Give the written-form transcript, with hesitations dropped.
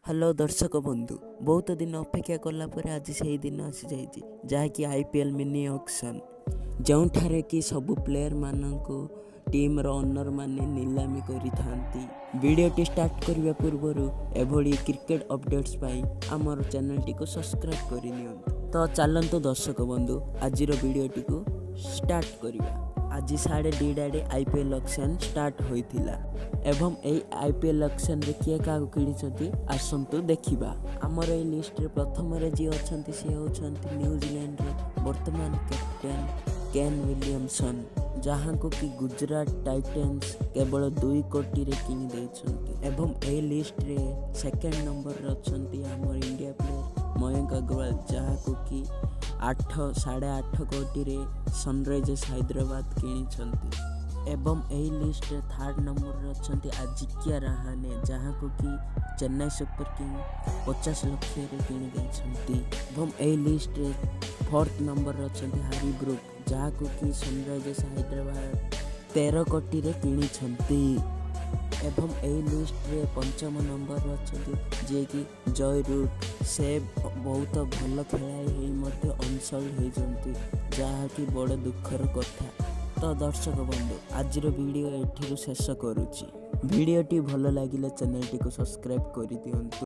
Hello ଦର୍ଶକ ବନ୍ଧୁ, ବହୁତ ଦିନ ଅପେକ୍ଷା କଲା ପରେ ଆଜି ସେହି ଦିନ ଆସିଯାଇଛି, ଯାହାକି ଆଇପିଏଲ୍ ମିନି ଅକ୍ସନ୍, ଯେଉଁଠାରେ କି ସବୁ ପ୍ଲେୟରମାନଙ୍କୁ ଟିମ୍ର ଓନରମାନେ ନିଲାମି କରିଥାନ୍ତି। ଭିଡ଼ିଓଟି ଷ୍ଟାର୍ଟ କରିବା ପୂର୍ବରୁ ଏଭଳି କ୍ରିକେଟ ଅପଡେଟ୍ସ ପାଇଁ ଆମର ଚ୍ୟାନେଲଟିକୁ ସବସ୍କ୍ରାଇବ୍ କରିନିଅନ୍ତୁ। ତ ଚାଲନ୍ତୁ ଦର୍ଶକ ବନ୍ଧୁ, ଆଜିର ଭିଡ଼ିଓଟିକୁ ଷ୍ଟାର୍ଟ କରିବା। ଆଜି 2:30ରେ ଆଇପିଏଲ୍ ଅକ୍ସନ୍ ଷ୍ଟାର୍ଟ ହୋଇଥିଲା ଏବଂ ଏହି ଆଇପିଏଲ୍ ଅକ୍ସନ୍ରେ କିଏ କାହାକୁ କିଣିଛନ୍ତି, ଆସନ୍ତୁ ଦେଖିବା। ଆମର ଏହି ଲିଷ୍ଟରେ ପ୍ରଥମରେ ଯିଏ ଅଛନ୍ତି, ସିଏ ହେଉଛନ୍ତି ନ୍ୟୁଜିଲାଣ୍ଡର ବର୍ତ୍ତମାନ କ୍ୟାପ୍ଟେନ୍ କେନ୍ ୱିଲିୟମସନ୍, ଯାହାଙ୍କୁ କି ଗୁଜରାଟ ଟାଇଟନ୍ସ କେବଳ 2 କୋଟିରେ କିଣି ଦେଇଛନ୍ତି। ଏବଂ ଏହି ଲିଷ୍ଟରେ ସେକେଣ୍ଡ ନମ୍ବରରେ ଅଛନ୍ତି ଆମର ଇଣ୍ଡିଆ ପ୍ଲେୟର ମୟଙ୍କ ଅଗ୍ରୱାଲ, ଯାହାକୁ କି 8.5 କୋଟିରେ ସନରାଇଜର୍ସ ହାଇଦ୍ରାବାଦ କିଣିଛନ୍ତି। ଏବଂ ଏହି ଲିଷ୍ଟରେ ଥାର୍ଡ଼ ନମ୍ବରରେ ଅଛନ୍ତି ଆଜିଙ୍କ୍ୟ ରାହାନେ, ଯାହାକୁ କି ଚେନ୍ନାଇ ସୁପର କିଙ୍ଗ 50 ଲକ୍ଷରେ କିଣି ଦେଇଛନ୍ତି। ଏବଂ ଏହି ଲିଷ୍ଟରେ ଫୋର୍ଥ ନମ୍ବରରେ ଅଛନ୍ତି ହାରି ବ୍ରୁକ୍, ଯାହାକୁ କି ସନରାଇଜର୍ସ ହାଇଦ୍ରାବାଦ 13 କୋଟିରେ କିଣିଛନ୍ତି। ଏବଂ ଏହି ଲିଷ୍ଟରେ ପଞ୍ଚମ ନମ୍ବରରେ ଅଛନ୍ତି ଯିଏକି ଜୋ ରୁଟ୍। ସେ ବହୁତ ଭଲ ଖେଳାଳି ହେଇ ମଧ୍ୟ ଅନସୋଲ୍ଡ ହେଇଛନ୍ତି, ଯାହାକି ବଡ଼ ଦୁଃଖର କଥା। ତ ଦର୍ଶକ ବନ୍ଧୁ, ଆଜିର ଭିଡ଼ିଓ ଏଠିରୁ ଶେଷ କରୁଛି। ଭିଡ଼ିଓଟି ଭଲ ଲାଗିଲେ ଚ୍ୟାନେଲଟିକୁ ସବସ୍କ୍ରାଇବ୍ କରିଦିଅନ୍ତୁ।